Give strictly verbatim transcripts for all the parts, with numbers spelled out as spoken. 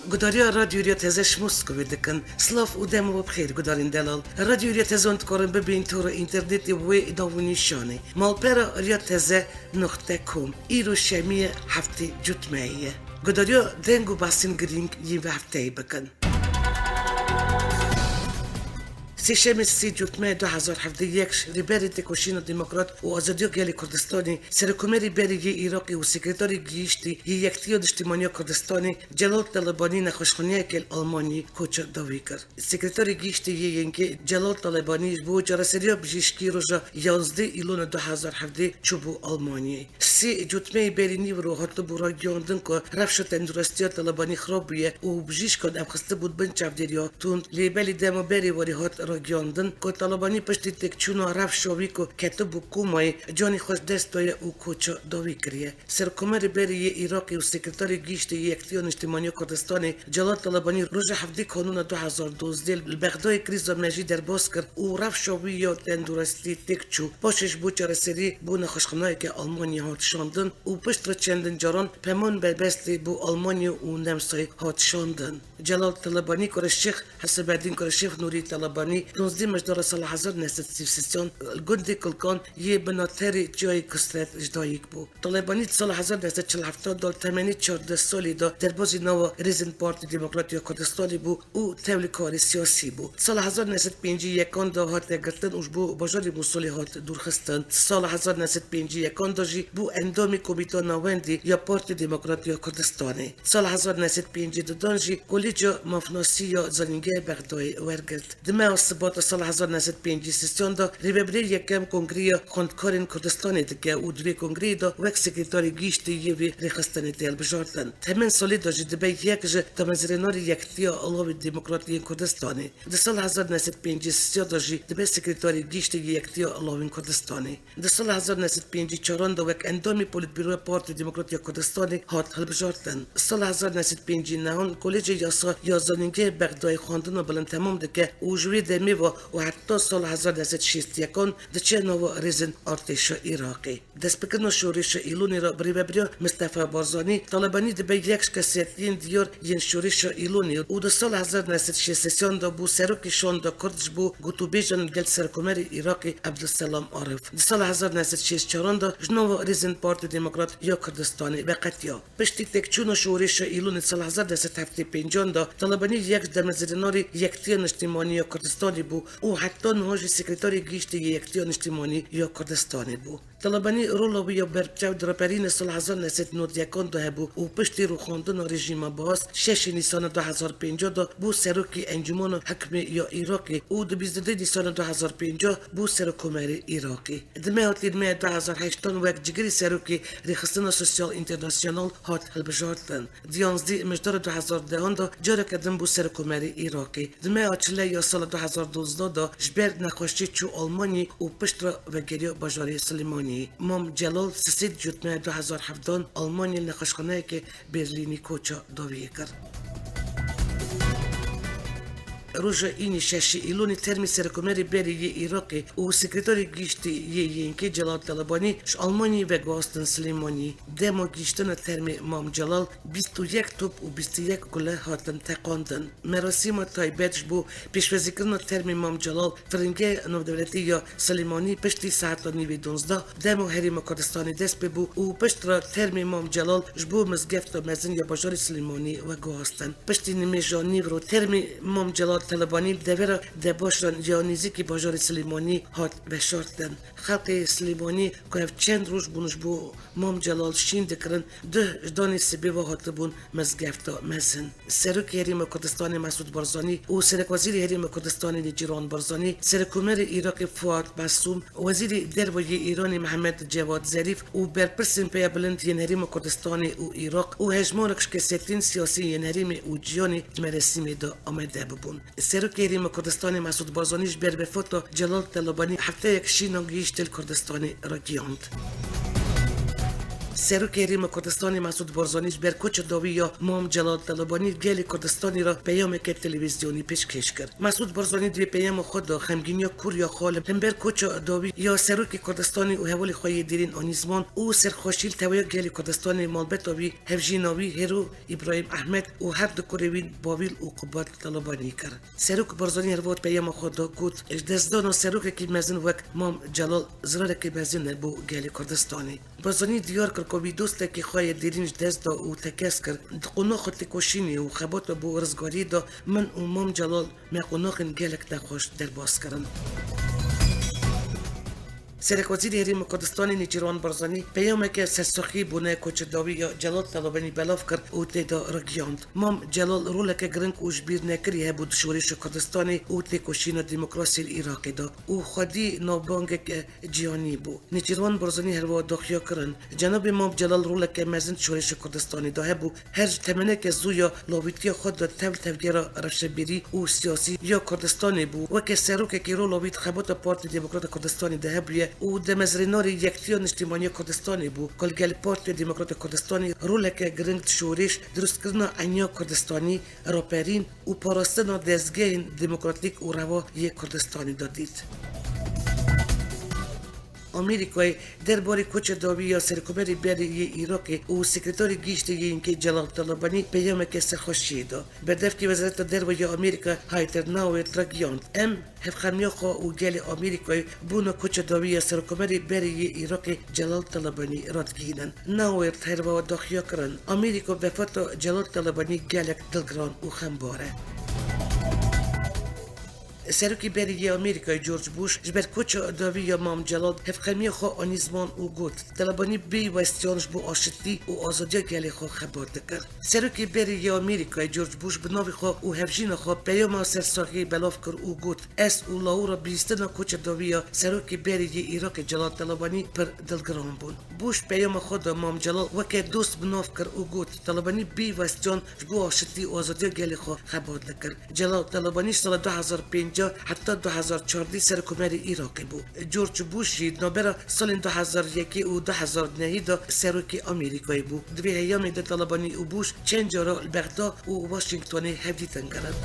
Gudariya Radyo Riya Teze ji Moskowê dikin. Silav û dem we bi xêr gudarên delal. Radyo Riya Teze hûn dikarin bibînin tora înternetê wê navnîşanê malpera riya teze noqte com. Îro şemiyê heftê cotmeyê ye. Gudariya deng û behsên girîng yên vê hefteyê bikin. Sêşemê sî Cotmeyê du hezar hevdeh yek ji Rêberê Têkoşîna Demokrat û Azadiya Gelê Kurdistanê, Serokkomerê berê yê Iraqê û Sekreterê Gihîştî yê Yektiya Niştimaniya Kurdistanê Celal Talebanî nexweşxaneyeke li Almanyayê koça dawî kir. Sekreterê Gihîştî yê Yekê Celal Talebanî ji bo çareseriya bijîşkî roja yanzdeh Îlona du hezar hevdeh çûbû Almanyayê. Sî Cotmeyê berî nîvro hatibû ragihandin ku rewşa tenduristiya Talebanî xirab bûye û bijîşkan ev xistibûn bin çavdêriya tund, lê belê dema berê warê hat ragihandin ku Talebanî piştî têkçûna rewşa wî ku ketibû komayê, canê xwe ji dest daye û koça dawî kiriye. Serokkomerê berê yê Iraqê û Sekreterê Gihîştê yê Yektiya Niştimaniya Kurdistanê Celal Talebanî roja hevdeh Kanûna du hezar duwazdeh li Bexdayê krîza mejî derbas kir û rewşa wî ya tenduristî têk çû. Paşê ji bo çareserî bo nexweşxaneyeke Almanyayê hat şandin û piştre çendin caran peman berbestê bo Almanya û Nemsayê hat şandin. Celal Talebanî Kureşêx Hesebedîn Kureşêx Nûrî Talebanî, duwazdeh Mejdara sala hezar neh sed sî û sê li gundê Kulkan yê Binaterê Çiyayê Kusret ji dayik bû. Talebanî di sala hezar neh sed çil heft de li temenê çardeh salî de derbazî nava rêzên Partî Demokrat ya Kurdistanê bû û tevlikarê siyasî bû. Di sala hezar neh sed pêncî yekan de hate girtin û ji bo bajarê Mûsulê hat dûrxistin. Di sala hezar neh sed pêncî yekan de jî bû endamê Komîta Navendî ya Partî Demokrat ya Kurdistanê. Di sala hezar neh sed pêncî dudan jî Kolêca Mafnasî ya Zanîngeha Bexdayê wergirt. Di meha Sibata sala hezar neh sed pêncî sêyan de Rêvebirê Yekem Kongreya Xwendkarên Kurdistanê dike û di vê kongreyê de wek sekreterê giştî yê vê rêxistinê tê hilbijartin. Temen salê de jî dibe yek ji damezrênerê Yektiya Alavên Demokrat yên Kurdistanê. Di sala hezar neh sed pêncî sê de jî dibe sekreterê giştî yê Yektiya Alavên Kurdistanê. Di sala hezar neh sed pêncî çaran de wek endamê Polîtbîroya Partî Demokrat ya Kurdistanê hat hilbijartin. Sala hezar neh sed pêncî nehan Kolêcê Yasa ya Zanîngehê Bexdayê xwendina bilind temam dike û ji wê demê ve û heta sala hezar neh sed şêst yekan diçe nava rêzên artêşa Iraqê. Destpêkirina şorêşa Îlonê re bi rêvebiriya Mistefa Barzanî, Talebanî dibe yek ji kesiyetiyên diyar yên şorêşa Îlonê û di sala hezar neh sed şêst sêyan de bû serokê şanda Kurd ji bo gotûbêjan li gel Serokkomerê Iraqê Ebdulselam Arif. Di sala hezar neh sed şêst çaran de ji nava rêzên Partî Demokrat ya Kurdistanê veqetiya. Piştî têkçûna şorêşa Îlonê sala hezar neh sed heftê pêncan de Talebanî yek ji damezrênerê Yektiya Niştimanî ya Kurdistanê bû û heta niha jî sekreterê giştî yê Yektiya Niştimanî ya Kurdistanê bû. Talebanî rola wî ya berbiçav di raperîna sala hezar neh sed nod yekan de hebû û piştî rûxandina rejîma Baas şeşê Nîsana du hezar pêncî de bû serokê Encûmena Hikmê ya Iraqê û di bîst û du Nîsana du hezar pêncî bû serokkomerê Iraqê. Di meha Tîrmehê du hezar heştan wek cigirê serokê Rêxistina Sosyal Înternasyonal hat hilbijartin. Di yanzdeh Mejdara du hezar dehan de careke din bû serokkomerê Iraqê. Di meha Çilê ya sala du hezar duwazdeh de ji ber nexweşiyê çû Almanyayê û piştre vegeriya bajarê Silêmaniyê. Mam Celal sisê Cotmeyê du hezar hevdan Almanyayê nexweşxaneyeke Berlînî koça dawiyê kir. Roja înî şeşê Îlonê termê serokkomerê berê yê Iraqê û sekreterê giştî yê Y N K Celal Talebanî ji Almanyayê veguhastin Silêmaniyê. Dema gihiştina termê Mam Celal bîst û yek top û bîst û yek gule hatin teqandin. Merasîma taybet ji bo pêşwazîkirina termê Mam Celal firingê navdewletî ya Silêmanî piştî saeta nîvê duwazdeh dema Herêma Kurdistanê dest pê bû û piştre termê Mam Celal ji bo mizgefta mezin ya bajarê Silêmanî veguhastin. Piştî nimêja nîvro termê Mam Celal Talebanî li devera Debaşan ya nêzîkî bajarê Silêmanî hat veşartin. Xelkê Silêmanî ku ev çend roj bûn ji bo Mam Celal şîn dikirin, duh ji danê sibê ve hatibûn mizgefta mezin. Serokê Herêma Kurdistanê Mesûd Barzanî û Serekwezîrê Herêma Kurdistanê Nêçîrvan Barzanî, Serokkomerê Iraqê Fuad Mesûm, Wezîrê Derve yê Îranê Mihemed Cevad Zerîf û berpirsên peya bilind yên Herêma Kurdistanê û Iraq û hejmarek ji kesiyetiyên siyasî yên herêmê û cîhanê di merasîmê de amade bibûn. Serokê Herêma Kurdistanê Mesûd Barzanî ji ber vefata Celal Talebanî hefteyek şîna gihîştê li Kurdistanê ragihand. Serokê Herêma Kurdistanê Mesûd Barzanî ji ber koça dawî ya Mam Celal Talebanî gelê Kurdistanê re peyameke televîzyonî pêşkêş kir. Mesûd Barzanî di vê peyama xwe de xemgîniya kûr ya xwe li hember koça dawî ya Serokê Kurdistanê û hevalê xwe yê dêrîn anî ziman û serxweşî li teveya gelê Kurdistanê, malbeta wî, hevjîna wî Hêro Îbrahîm Ehmed û her du kurê wî Bavîl û Qubat Talebanî kir. Serok Barzanî herwiha di peyama xwe de got, ji destdana serokekî mezin wek Mam Celal zirarekî mezin e bo gelê Kurdistanê. Barzanî diyar kir ku wî dostekî xwe yê dêrîn ji dest da û tekez kir. Di qonaxa têkoşînê û xebata bo rizgariyê de min û Mam Celal me qonaxên gelek nexweş derbas kirin. Serekwezîrê Herêma Kurdistanê Nêçîrvan Barzanî peyameke sersaxiyê bûne koça dawî ya Celal Talebanî belav kir û tê de ragihand, Mam Celal roleke giring û ji bîr nekirî hebû di şorêşa Kurdistanê û têkoşîna demokrasiyê li Iraqê de û xwedî navbangeke cîhanî bû. Nêçîrvan Barzanî herwiha daxuya kirin, cenabê Mam Celal roleke mezin di şorêşa Kurdistanê de hebû, her ji temeneke zû ya lawîtiya xwe de tev li tevgera rewşenbîrî û siyasî ya Kurdistanê bû. Weke serokekî rola wî di xebata Partiya Demokrata Kurdistanê de hebûye û demezrênarê Yektiya Niştimanî ya Kurdistanê bû, ku li gel Partiya Demokrata Kurdistanê roleke giring di şorêş, dirustkirina eniya Kurdistanî, raperîn û parastina dezgehên demokratîk û reva yê Kurdistanê de dît. Amerîkayê derbarê koça dawî ya Serokkomarê berê yê Iraqê û Sekreterê Giştî yê YNKê Celal Talebanî peyameke serxweşiyê da. Berdevkê Wezareta Derve ya Amerîka Heather Nauert ragihand, Em hevxemiya xwe û gelê Amerîkayê bona koça dawî ya Serokkomarê berê yê Iraqê Celal Talebanî radigihînin. Nauert herwiha daxuya kirin, Amerîka wefata Celal Talebanî gelek dilgiran û xembar e. Serokê berê yê Amerîkayê George Bush ji ber koça dawî ya Mam Celal hevxemiya xwe anî ziman û got, Talebanî bê westiyan ji bo aşitî û azadiya gelê xwe xebat dikir. Serokê berê yê Amerîkayê George Bush bi navê xwe û hevjîna xwe peyama sersaxiyê belav kir û got, Ez û Laura bihîstina koça dawî ya serokê berê yê Iraqê Celal Talebanî pir dilgiran bûn. Bush peyama xwe de Mam Celal weke dost bi nav kir û got, Talebanî bê westiyan ji bo aşitî û azadiya gelê xwe xebat dikir. Celal Talebanî ji sala du hezar pêncî heta du hezar çardeh Serokkomarê Iraqê bû. George Bush jî di navbera salên du hezar yekê û du hezar nehê de serokê Amerîkayê bû. Di vê heyamê de Talebanî û Bush çend cara li Bexda û Washingtonê hevdîtin kirin.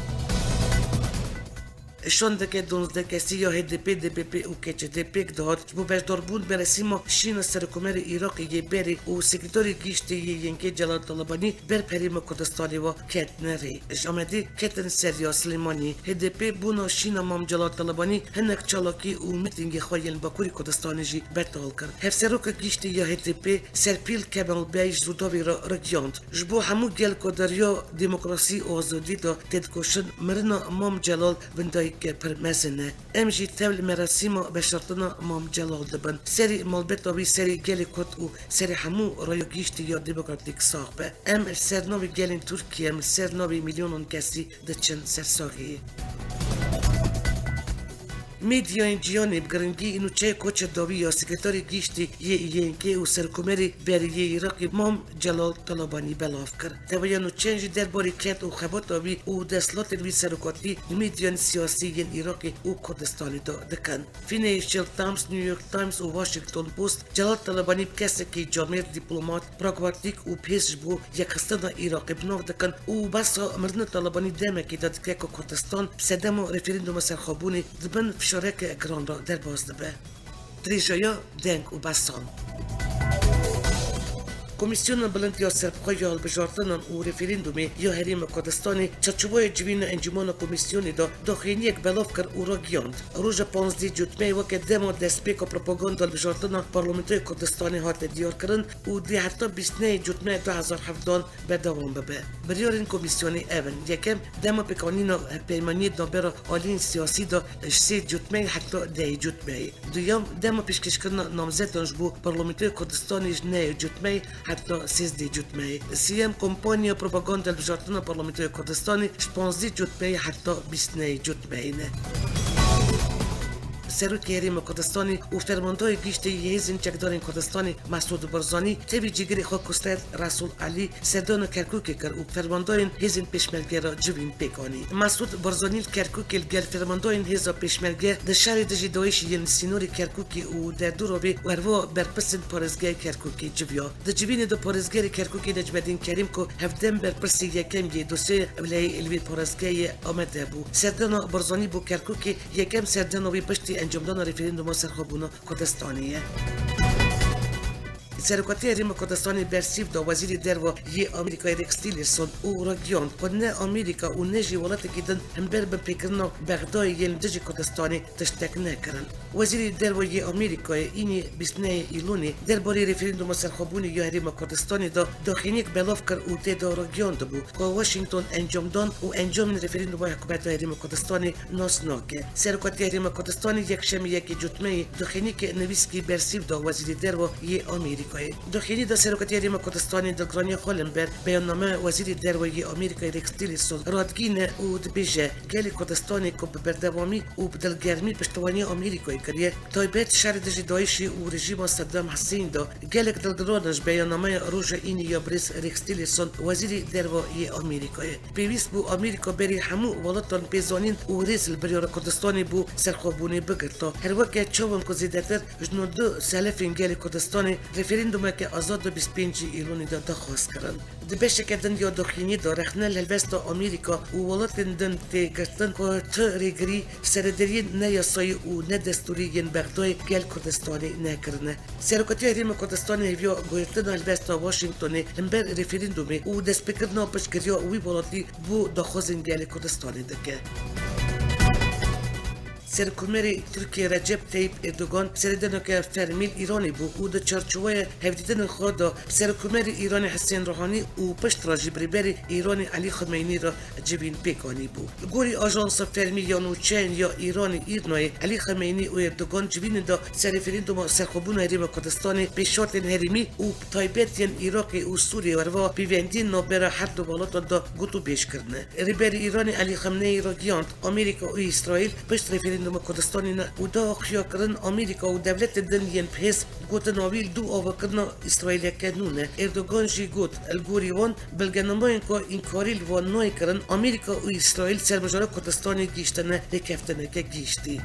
Şandeke duwazdeh kesî ya H D P, D P P û K Ç D pêk dihat, ji bo beşdarbûn merasîma şîna Serokkomarê Iraqê yê berê û Sekreterê Giştî yê YNKê Celal Talebanî ber bi Herêma Kurdistanê ve ketine rê. Ji Amedê ketin ser ya Silêmaniyê. H D P bona şîna Mam Celal Talebanî hinek çalakî û mîtîngê xwe yên Bakurê Kurdistanê jî betal kir. Hevseroka Giştî ya H D P Serpîl Kemal Bey ji Rûdawê re ragihand, Ji bo hemû gel ku di riya demokrasî û azadî de têdikoşin, mirina Mam Celal bindayîke pir mezin e. Em jî tev li merasîma veşartina Mam Celal dibin. Serê malbeta wî, serê gelê Kurd û serê hemû raya giştî ya demokratîk sax be. Em li ser navê gelên Tirkiyê, em li ser navê milyonan kesî diçin sersaxiyê. Medyayên cîhanê bi giringî nûçeyê koça dawî ya Sekreterê Giştî yê Y N K û Serokkomarê berê yê Iraqê Mam Celal Talebanî belav kir. Tevahiya nûçeyan jî derbarê ked û xebata wî û desthilatên wî serokatî di medyan siyasî yên Iraqê û Kurdistanê de dikin. Financial Times, New York Times û Washington Post Celal Talebanî bi kesekî camêr, dîplomat, pragmatîk û pês ji bo yekxistina Iraqê bi nav dikin û behsa mirina Talebanî demekê de dike ku Kurdistan bi sedema referanduma serxwebûnê di bin fişareke giran de derbas dibe. Dirêjaya deng û besan. Komîsyona Bilind ya Serbixwe ya Hilbijartinan û Referandumê ya Herêma Kurdistanê çarçovaya civîna Encûmena Komîsyonê de daxuyaniyek belav kir û ragihand, roja panzdeh Cotmeyê weke dema destpêka propaganda hilbijartina Parlamentoya Kurdistanê hate diyarkirin û dê heta bîst nehê Cotmeyê du hezar hevdan berdewam bibe. Biryarên komîsyonê ev in: Yekem, dema pêkanîna hevpeymaniyê di navbera aliyên siyasî de ji sê Cotmeyê heta dehê Cotmeyê. Duyem, dema pêşkêşkirina namzetan ji bo Parlamentoya Kurdistanê ji nehê Cotmeyê heta sêzdeh Cotmeyê. Sêyem, kampanya propaganda hilbijartina Parlamentoya Kurdistanê ji panzdeh Cotmeyê heta bîst nehê Cotmeyê ne. Serokê Herêma Kurdistanê û fermandayê giştî yê Hêzên Çekdarên Kurdistanê Mesûd Barzanî tevî cîgirê xwe Kusret Resûl Elî serdana Kerkûkê kir û fermandayên hêzên pêşmerge re civîn pêk anî. Mesûd Barzanî li Kerkûkê li gel fermandayên hêza pêşmerge di şerê dijî dayîşî yên li sînorê Kerkûkê û derdora wê û herwiha berpirsên parêzgeha Kerkûkê civiya. Di civînê de parêzgerê Kerkûkê Necmedîn Kerîm ku hevdem berpirsê yekem yê dosyeya ewleyayî li vê parêzgehê ye, amade bû. Serdana Barzanî bo Kerkûkê yekem serdana wî piştî encamdana referanduma serxwebûna Kurdistanê ye. Serokatiya Herêma Kurdistanê bersiv da Wezîrê Derve yê Amerîkayê Rex Tillerson û ragihand ku ne Amerîka û ne jî welatekî din hember binpêkirina Bexdayê yên li dijî Kurdistanê tiştek nekirin. Wezîrê Derve yê Amerîkayê înî bîst nehê Îlonê derbarê referanduma serxwebûnê ya Herêma Kurdistanê de daxuyaniyek belav kir û tê de ragihand bû ku Washington encamdan û encamên referanduma hikûmeta Herêma Kurdistanê nas nake. Serokatiya Herêma Kurdistanê yekşemê yekê Cotmeyê daxuyaniyeke nivîskî bersiv da Wezîrê Derve yê Amerîkayê. Daxuyanî de Serokatiya Herêma Kurdistanê dilgiraniya xwe li hember beyannameya Wezîrê Derve yê Amerîkayê Rex Tillerson radigihîne û dibêje, gelê Kurdistanê ku bi berdewamî û bi dilgermî piştevaniya Amerîkayê kiriye, taybet şerê dijî dayîşî û rejîma Sedam Huseyîn de gelek dilgiran in ji beyannameya roja înî ya birêz Rex Tillerson, Wezîrê Derve yê Amerîkayê. Pêwîst bû Amerîka berî hemû welatan pê zanîn û rêz li biryara Kurdistanê bo serxwebûnê bigirta. Her weke çawan ku zêdetir ji nod û du selefên gelê Kurdistanê referandumeke azad di bîst pêncî Îlonê de daxwaz kirin. Di beşeke din ya daxuyaniyê de rexne li helwesta Amerîka û welatên din tê girtin ku tu rêgirî serederiyên ne yasayî û ne destûrî yên Bexdayê gel Kurdistanê nekirine. Serokatiya Herêma Kurdistanê hêviya guhertina helwesta Washingtonê li hember referandumê û destpêkirina piştgiriya wî welatî bo daxwazên gelê Kurdistanê dike. Serokkomarê Tirkiyê Recep Tayyip Erdogan seredaneke fermî li Îranê bû û di çarçoweya hevdîtinên xwe de bi Serokkomarê Îranê Husên Ruhanî û piştre jî bi Rêberê Îranê Elî Ximeynî re civîn pêk anîbû. Li gorî ajansa fermî ya nûçeyên ya Îranê, Îrnayê, Elî Ximeynî û Erdogan civînê de ser referanduma serxwebûna Herêma Kurdistanê, pêşhatên herêmî û bi taybet yên Iraqê û Sûriyê û herwiha pêvendiyên navbera her du welatan de gotûbêj kirine. Rêberê Îranê Elî Ximeynî ragihand, Amerîka û Îsraîl pişt referanduma Kurdistanê ne û daha xuya kirin Amerîka û dewletên din yên bi hêz gotina wî li dû avakirina Îsraîleke nû ne. Erdogan jî got, li gorî wan, belgenamayên ku înkarî li wan nayê kirin, Amerîka û Îsraîl ser mijara Kurdistanê gihîştine rêkeftineke gihîştî.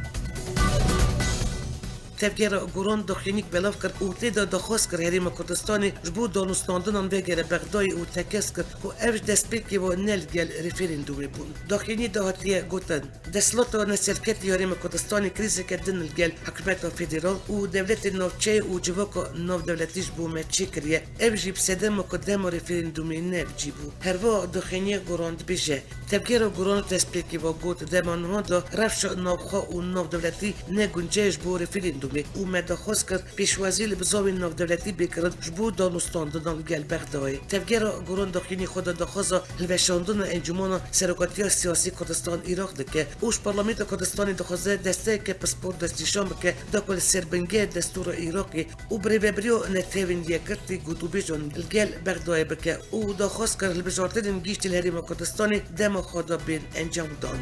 Tevgera Goran daxuyanîk belav kir û tê de daxwaz kir Herêma Kurdistanê ji bo danûstandinan vegere Bexdayê û tekez kir ku ev ji destpêkê ve ne li gel referandumê bûn. Daxuyaniyê de hatiye gotin, Desthilata neserketî ya Herêma Kurdistanê krîzeke din li gel hikûmeta federal û dewletên navçeyê û civaka navdewletî ji bo me çêkiriye. Ev jî bi sedema ku dema referandumê ne bi cî bû. Herwiha daxuyaniyê Goran dibêje, Tevgera Goran destpêkê ve got, dema niha de rewşa navxwe û navdewletî ne guncel e ji bo referandumê û me daxwaz kir pêşwazî li bizavên navdewletî bê kirin ji bo danûstandinan li gel Bexdayê. Tevgera Goran daxuyaniyê xwe de daxwaza hilweşandina Encûmena Serokatiya Siyasî Kurdistan Iraq dike û ji Parlamentoya Kurdistanê dixwaze desteyeke pispor destnîşan bike da ku li ser bingehê destûra Iraqê û bi rêvebiriya Netewên Yekgirtî gotûbêjan li gel Bexdayê bike û daxwaz kir hilbijartinên giştî li Herêma Kurdistanê dema xwe de bên encamdan.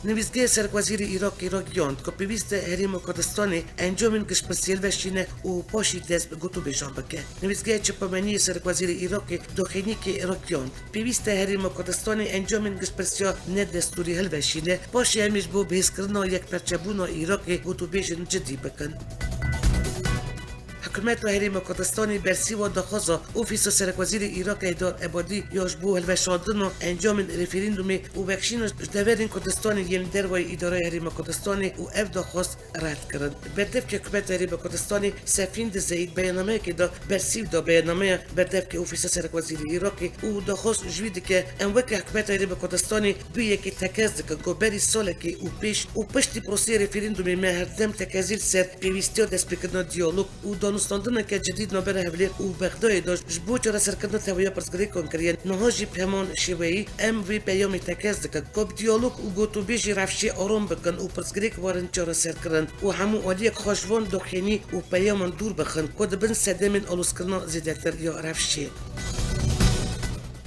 Nivîsgeha Serokwezîrê Iraqê ragihand ku pêwîst e Herêma Kurdistanê encamên giştpirsiyê hilweşîne û paşî dest bi gotûbêjan bike. Nivîsgeha Çapemeniyê Serokwezîrê Iraqê daxuyaniyekê ragihand, pêwîst e Herêma Kurdistanê encamên giştpirsiya nedestûrî hilweşîne, paşê em ê ji bo bihêzkirina yekperçebûna Iraqê gotûbêjên cidî bikin. Hikûmeta Herêma Kurdistanê bersîva daxwaza Ofîsa Serokwezîrê Iraqê Heyder Ebadî ya ji bo hilweşandina encamên referandumê û vekişîna ji deverên Kurdistanê yên li dervayî îdareya Herêma Kurdistanê û ev daxwaz red kirin. Berdevkê Hikûmeta Herêma Kurdistanê Sefîn Dizeyî di beyannameyekê de bersîv da beyannameya berdevkê Ofîsa Serokwezîrê Iraqê û daxwaz ji wî dike, em weke Hikûmeta Herêma Kurdistanê bûyekê tekez dikin ku berî salekê û pêş û piştî proseyê referandumê me herdem tekezî li ser pêwîstiya destpêkirina diyalog û danûstandineke cidî di navbera Hewlêr û Bexdayê de ji bo çareserkirina tevahiya pirsgirêkan kiriye. Niha jî bi heman şêweyî em vê peyamê tekez dikin ku bi diyalog û gotûbêjî rewşê aram bikin û pirsgirêk werin çareserkirin û hemû aliyek xwe ji van daxuyanî û peyaman dûr bixin ku di bin sedemên alozkirina zêdetir ya rewşê.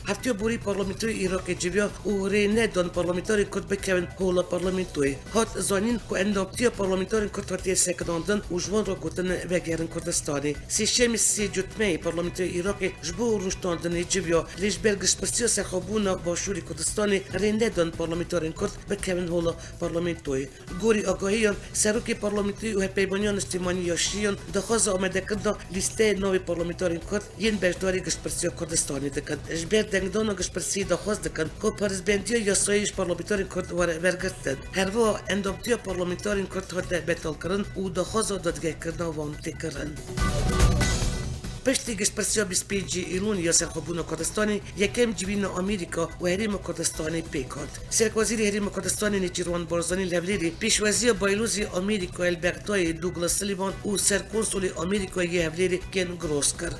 Heftiya borî parlamentoyê Iraqê civiya û rê nedan parlamenterên Kurd bikevin hola parlamentoyê. Hat zanîn ku endamtiya parlamenterên Kurd hatiye sekinandin û ji wan re gotin vegerin Kurdistanê. Sêşemî sê cotmeyê parlamentoyê Iraqê ji bo rûniştandinê civiya, lê ji ber giştpirsiya serxwebûna Başûrê Kurdistanê rê nedan parlamenterên Kurd bikevin hola parlamentoyê. Gorî agahiyan, Serokê Parlamentoyê û Hevpeymaniya Niştimanî ya Şiyan daxwaza amadekirina lîsteya navê parlamenterên Kurd yên beşdarî giştpirsiya Kurdistanê dikin. Ji ber dengdana giştpirsiyê daxwaz dikin ku parêzbendiya yasayê ji parlamenterên Kurd were wergirtin. Herwiha endamtiya parlamenterên Kurd hate betalkirin û daxwaza dadgehkirina wan tê kirin. Piştî giştpirsiya bîst pêncî Îlonê ya serxwebûna Kurdistanê, yekem civîna Amerîka û Herêma Kurdistanê pêk hat. Serokwezîrê Herêma Kurdistanê Nêçîrvan Barzanî li Hevlêrê pêşweziya baylozê Amerîkayê li Bexdayê Douglas Sullivan û serkonsolê Amerîkayê yê Hevlêrê Ken Gross kir.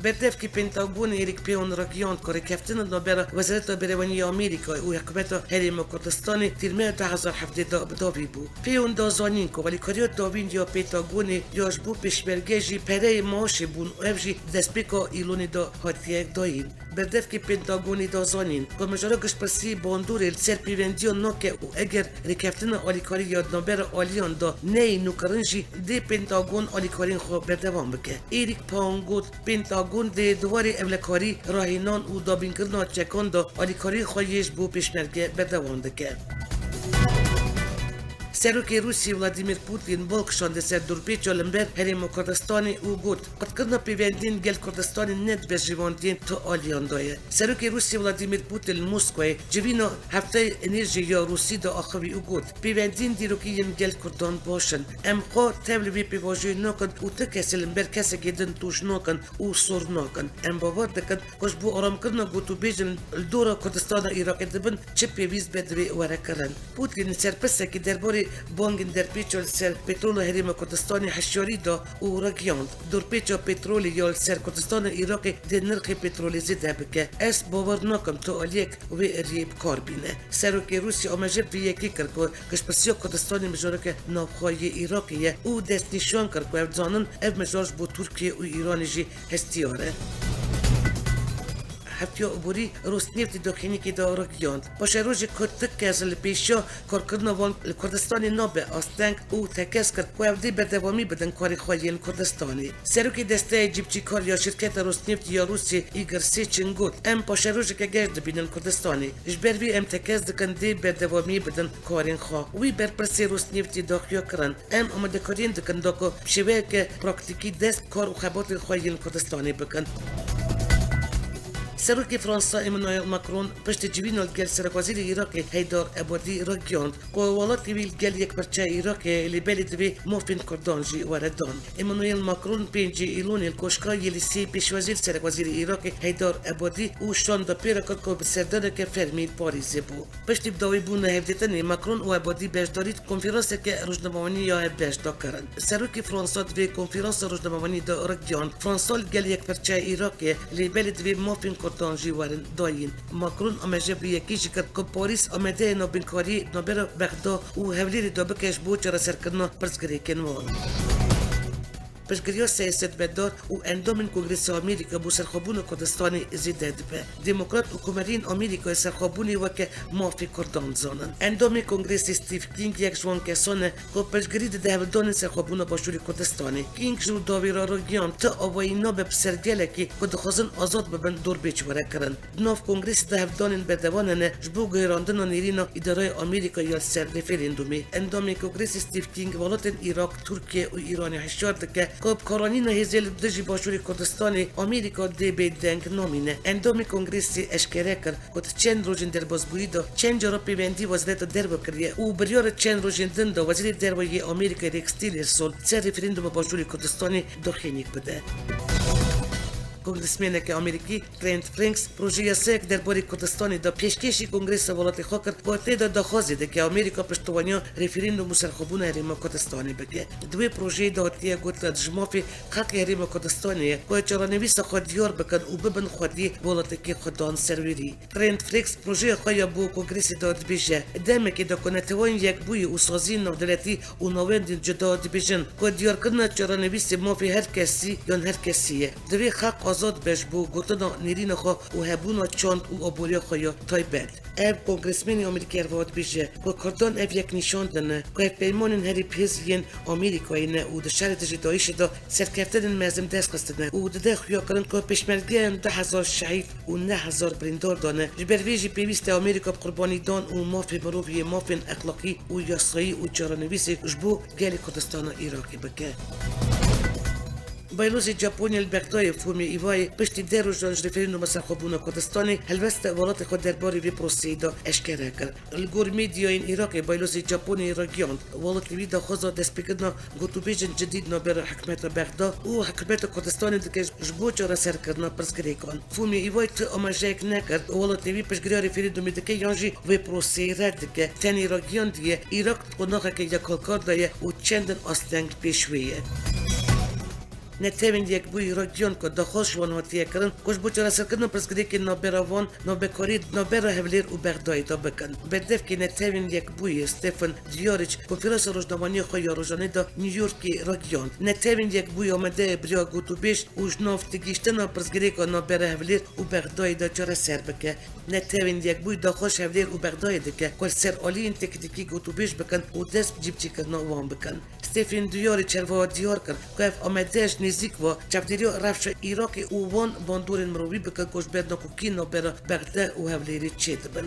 Berdevkê Pentagonê Eric Paon ragihand ku rêkeftina navbera Wezareta Bereweniyê ya Amerîkayê û Hikûmeta Herêma Kurdistanê tîrmeya du hezar heftê de bi dawî bû. Paon da zanîn ku alîkariya dawîn ya Pentagonê ya ji bo pêşmerge jî pereyê maaşê bûn û ev jî di destpêka Îlonê de hatiye dayîn. Berdevkê Pentagonê da zanîn ku mijara giştpirsî bandorê li ser pêvendiyan nake û eger rêkeftina alîkarî ya di navbera aliyan de neyê nûkirin jî dê Pentagon alîkariyên xwe berdewam bike. Eric Paon got, Pentagon dê di warê ewlekarî, rahênan û dabînkirina çekan de alîkariyên xwe yê ji bo pêşmerge berdewam dike. Serokê Rûsî Vladimir Putin bal kişande ser dorpêça li ber Herêma Kurdistanê û got, qutkirina pêvendiyên gel Kurdistanê ne di berjewendiyên tu aliyan de ye. Serokê Rûsî Vladimir Putin li Moskowayê civîna Hefteyê Enerjiyê ya Rûsî de axivî û got, pêvendiyên dîrokî yên gel Kurdan baş in. Em xwe tev li vê pêvajoyê nakin û tu kesê li ber kesekê din tûj nakin û sor nakin. Em bawer dikin ku ji bo aramkirina gotûbêjên li dora Kurdistana Iraqê dibin çi pêwîst be divê were kirin. Putin li ser pirsekî derbarê bangên derpêça li ser petrola Herêma Kurdistanê hişyarî da û ragihand, dorpêça petrolê ya li ser Kurdistana Iraqê dê nirxê petrolê zêde bike. Ez bawer nakim tu aliyek wê riyê bi kar bîne. Serokê Rûsya amaje bi vê yekê kir ku giştpirsiya Kurdistanê mijareke navxwe yê Iraqê ye û destnîşan kir ku ew dizanin ev mijar ji bo Tirkiye û Îranê jî hestiyar e. Heftiya aborî Rosneft di doxînekê de ragihand. Paşerojê ku du kes li pêşiya karkirina wan li Kurdistanê nabe asteng û tekez kir ku ew dê berdewamî bidin karê xwe yên Kurdistanê. Serokê desteyê cîbicîkar ya şîrketa Rosneft ya Rûsiyê Îgor Sêçin got, em paşerojeke geş dibînin Kurdistanê. Ji ber vê em tekez dikin dê berdewamî bidin karên xwe. Wî berpirsê Rosneftê daxuya kirin. Em amadekariyên dikin da ku bi şêweyeke praktîkî dest bi kar û xebatên xwe yên Kurdistanê bikin. Serokê Fransa Emmanuel Macron piştî civîna li gel Serokwezîrê Iraqê Heydar Ebadî ragihand ku welatê wî li gel yekpirçeya Iraqê ye, lê belê divê mafên Kurdan jî were dan. Emmanuel Macron pêncê Îlonê li Koşka Yelîsê pêşwazî li Serokwezîrê Iraqê Heydar Ebadî û şanda pê re kir ku bi serdaneke fermî li Parîzê bû. Piştî bi dawîbûna hevdîtinê, Macron û Ebadî beşdarî di konferanseke rojnamevanî ya hevbeş de kirin. Serokê Fransa di vê konferansa rojnamevanî de ragihand, Fransa li gel yekpirçeya Iraqê ye, lê belê divê mafên Kurdan jî werin dayîn. Macron amaje bi yekê jî kir ku Parîs amade ye navbînkariyê navbera Bexda û Hewlêrê de bike ji bo çareserkirina pirsgirêkên wan. Piştgiriya siyasetmedar û endamên Kongresa Amerîka bo serxwebûna Kurdistanê zêde dibe. Demokrat û komeriyên Amerîkayê serxwebûnê weke mafê Kurdan dizanin. Endamê Kongresê Steve King yek ji wan kesan e ku piştgirî dide hevldanên serxwebûna Başûrê Kurdistanê. King ji dawî re ragihand, ti avayî nabe bi ser gelekî ku dixwazin azad bibin, dorbêç were kirin. Di nav Kongresê de hevdanên berdewan hene ji bo guherandina nêrîna îdareyê Amerîka ya li ser referandumê. Endamên Kongresê Steve King welatên Iraq, Tirkiye û Îranê hişyar dike ku bi karanîna hêzê li dijî Başûrê Kurdistanê Amerîka dê bêdeng namîne. Endamê Kongresê eşkere kir ku di çend rojên derbasbûyî de çend cara pêvendî Wezareta Derve kiriye û biryara çend rojên din da Wezîrê Derve yê Amerîkayê Rex Tillerson ser referanduma Başûrê Kurdistanê doxînîk bide. Kongresmeneke Amerîkî Trent Franks projeya yasayek derbarê Kurdistanê de pêşkêşî Kongresa welatê xwe kir ku tê de daxwazê dike Amerîka piştevaniya referandum û serxwebûna Herêma Kurdistanê bike. Di wê projeyê de hatiye gotin, ji mafê xelkê Herêma Kurdistanê ye ku çarenivîsa xwe diyar bikin û bibin xwedî welatekî xwedan serwerî. Trent Franks projeya xwe ya bo Kongresê de dibêje, demekê de ku Neteweyên Yekbûyî û saziyên navdewletî û navendên cuda dibêjin ku diyarkirina çarenivîsê mafê her kesî yan her kesî ye. Divê xelk azad be ji bo gotina nêrîna xwe û hebûna çand û aboriya xwe ya taybet. Ev kongresmenê Amerîkî herwiha dibêje ku Kurdan ev yek nîşan dine ku hevpeymanên herî bihêz yên Amerîkayê ne û di şerê dijî DAIŞê de serkeftinên mezin dest xistine û dide xuyakirin ku pêşmergeyan du hezar şehîd û neh hezar birîndar dane. Ji ber vê jî pêwîst e Amerîka bi qurbanîdan û mafê mirovî yê mafên exlaqî û yasayî û çarenivîsê ji bo gelê Kurdistana Iraqê bike. Baylozê Japonyê li Bexdayê Fumio Iwayê piştî deh rojan ji referanduma serxwebûna Kurdistanê helwesta welatê xwe derbarê vê proseyê de eşkere kir. Li gor medyayên Iraqê Baylozê Japonyê ragihand, welatê wî daxwaza destpêkirina gotûbêjên cidî di navbera hikûmeta Bexda û hikûmeta Kurdistanê dike ji bo çareserkirina pirsgirêkan. Fumio Iwayê tu amajeyek nekir, welatê wî piştgiriya referandumê dike yan jî vê proseyê red dike. Tenê ragihandiye, Iraq di qonaxeke yekhalkar de ye û çendin asteng pêş wê ye. Netewên Yekbûyî ragihand ku daxwaz ji wan hatiye kirin ku ji bo çareserkirina pirsgirêkên navbera wan navbekariyê di navbera Hewlêr û Bexdayê de bikin. Berdevkê Netewên Yekbûyî Stephen Dujarric konferansa rojnamaniya xwe ya rojanê de New Yorkê ragihand, Netewên Yekbûyî amade ye bi riya gotûbêj û ji nav têgihiştina pirsgirêka navbera Hewlêr û Bexdayê de çareser bike. Netewên Yekbûyî daxwaz ji Hewlêr û Bexdayê dike ku li ser aliyên teknîkî gotûbêj bikin û dest bi cîbicîkirina wan bikin. Stephen Dujarric herwiha diyar kir ku ev amade ji nêzîk ve çavdêriya rewşa Iraqê û wan bandorên mirovî bikin ku ji ber nakokiyên navbera Bexda û Hewlêrê çêdibin.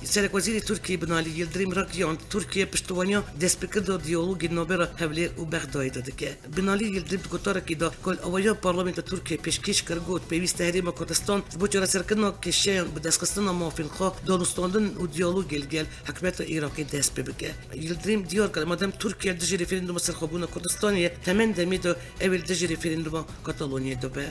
Serekwezîrê Tirkiyê Binalî Yildirim ragihand, Tirkiye piştevaniya destpêkirina diyalogê navbera Hewlêr û Bexdayê de dike. Binalî Yildirim di gotarekî de ku li awaya Parlamentoya Tirkiyê pêşkêş kir, got, pêwîst e Herêma Kurdistan ji bo çareserkirina kêşeyan bi destxistina mafên xwe, danûstandin û diyalogê li gel hikûmeta Iraqê dest pê bike. Yildirim diyar kir, madem Tirkiye li dijî referanduma serxwebûna Kurdistanê ye, hemen demê de ew ê li dijî referanduma Katalonyayê de be.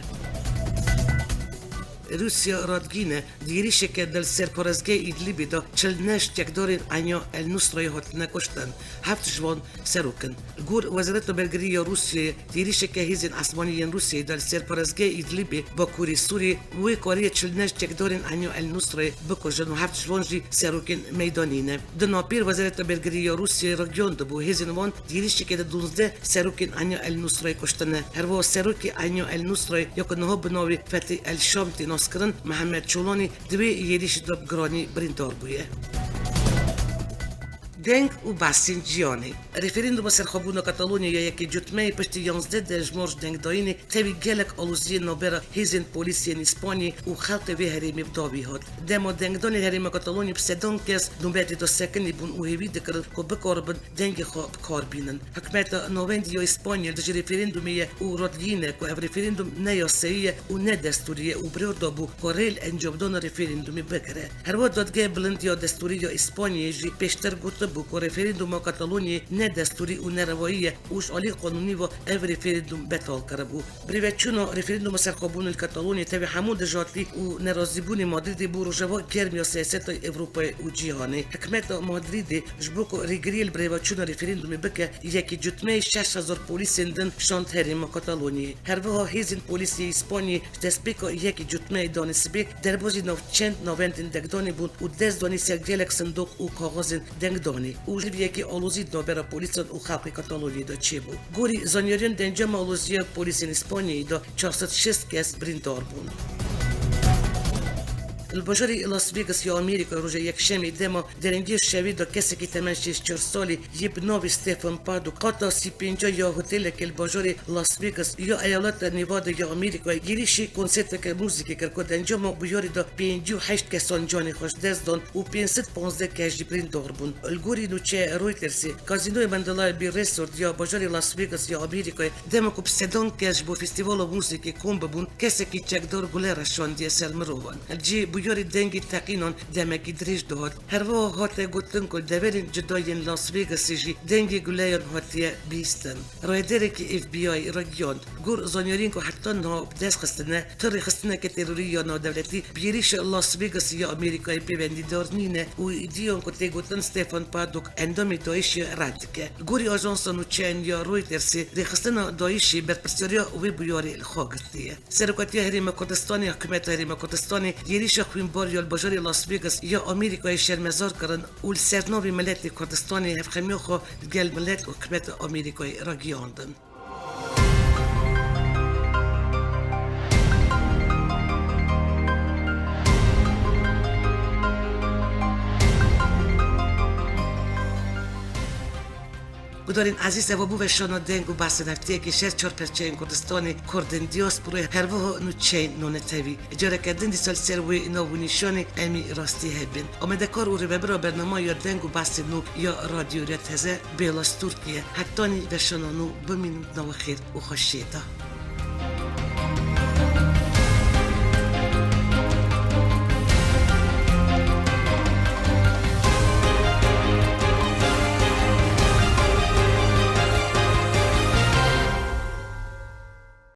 Rûsya radgîne, di êrîşeke di li ser parêzgeha Îdlîbê de çil û neh çekdarên Enya El Nusrayê hatine kuştin, heft ji wan serok in. Li gor Wezareta Bergirî ya Rûsyayê, di êrîşeke hêzên esmanî yên Rûsyayê de li ser parêzgeha Îdlîbê, bakurê Sûriyê, wê kariye çil û neh çekdarên Enya El Nusrayê bikujin û heft ji wan jî serokên meydanî ne. Di napêr Wezareta Bergirî ya Rûsyayê ragihandibû, hêzên wan di êrîşekê de duwazdeh serokên Enya El Nusrayê kuştine. Herwiha serokê Enya El Nusrayê ya ku niha bi navê Fetî El Şam tê naskirin, Mihemed Çolanî, di wê êrîşê de bi giranî birîndar bûye. Deng û behsên cîhanê. Referanduma serxwebûna Katalonyayê ya yekê Cotmeyê piştî yanzdeh demjimar ji dengdayînê tevî gelek aloziyên navbera hêzên polîsî yên Îspanyê û xelkê vê herêmê bi dawî hat. Dema dengdanê herêma Katalonyê bi sedan kes nobetê de sekinî bûn û hêvî dikirin ku bikaribin dengê xwe bi kar bînin. Hikûmeta navendî ya Îspanyê li dijî referandumê ye û radgihîne ku ev referandum ne yasayî ye û ne destûrî ye û biryar dabû ku rê li encamdana referandumê bigire. Herwiha Dadgeha Bilind ya Destûrî ya Îspanyê jî pêştir gotibû ku referanduma Katalonyê ne destûrî û ne rewayî ye û ji alî qanûnî ve ev referandum betal kiribû. Birêveçûna referanduma serxwebûnê li Katalonyê tevî hemû dijatî û nerazîbûnê Madrîdê bû rojeva germ ya siyaseta Ewropayê û cîhanê. Hikûmeta Madrîdê ji bo ku rêgiriyê li birêveçûna referandumê bike, yekê Cotmeyê şeş hezar polîsên din şand herêma Katalonyayê. Herwiha hêzên polîsî yê Îspanyê ji destpêka yekê Cotmeyê danê sibê derbazî nav çend navendên dengdanê bûn û dest danî ser gelek sindoq û kaxizên dengdanê û ji vê yekê alozî di navbera polîsan û xelkê Katalonyayê de çêbû. Gorî zanyariyên di encama aloziya polîsên Îspanyayê de çar sed şêst kes birîndar bûn. Li bajarê Las Vegas ya Amerîka roja Yekşemê dema derengî şevê de kesekî temen şêst û çar salî yê bi navê Stephen Paddock qata sî û pênc ya hotelekê li bajarê Las Vegas ya eyaleta Nevada ya Amerîkayê êrîşî konserteke muzîkê kir ku di encama bûyerê de pêncî û heşt kesan canê xwe ji dest dan û pênc sed panzdeh kes jî birîndar bûn. Li gorî nûçeya Reutersê, Kazînoya Mandalay Bay Resort ya bajarê Las Vegas ya Amerîkayê dema ku bi sedan kes ji bo festîvala muzîkê kom bibûn, kesekî çekdar gule reşandiye ser mirovan. Li cihê bûyerê dengê teqînan demekî dirêj dihat. Herwiha hate gotin ku deverên cuda yên Las Vegasê jî dengê guleyan hatiye bihîstin. Rayedarekî F B I ragihand, gor zanyariyên ku heta niha bi dest xistine, tu rêxistineke terorî ya navdewletî bi êrîşa Las Vegasê ya Amerîkayê pêwendîdar nîne û îdiyan ku tê gotin Stephen Paddock endamê DAIŞê red dike. Gorî ajansa nûçeyan ya Reutersê, rêxistina DAIŞê berpirsyariya wê bûyerê li xwe girtiye. Serokatiya Herêma Kurdistanê, Hikûmeta Herêma Kurdistanê êrîşa xwînbar ya li bajarê Las Vegas ya Amerîkayê şermezar kirin û li ser navê miletê Kurdistanê hevxemiya xwe li gel milet û hikûmeta Amerîkayê ragihandin. Dorên ezîz, eva bû veşana deng û behsên heftiyekê ji her çar perçeyên Kurdistanê, Kurdên diasporayê, her wiha nûçeyên nonetewî. Careke din dîsa li ser wê nav û nîşanê em ê rastî hebin. Amadekar û rêvebira bernama ya deng û behsên nû ya Radyo Rêya Teze Bêla Stûrkî ye. Hetanî veşana nû bimînin di nava xêr û xweşiyê de.